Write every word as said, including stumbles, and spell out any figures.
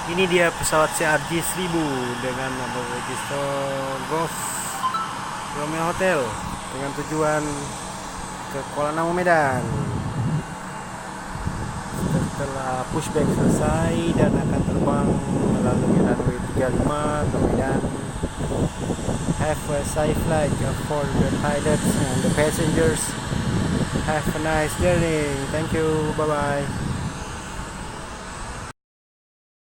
Ini dia pesawat C R J seribu dengan nomor register Golf Romeo Hotel dengan tujuan ke Kuala Namu, Medan. Setelah pushback selesai dan akan terbang melalui runway tiga lima ke Medan. Have a safe flight for the pilots and the passengers. Have a nice journey. Thank you. Bye bye.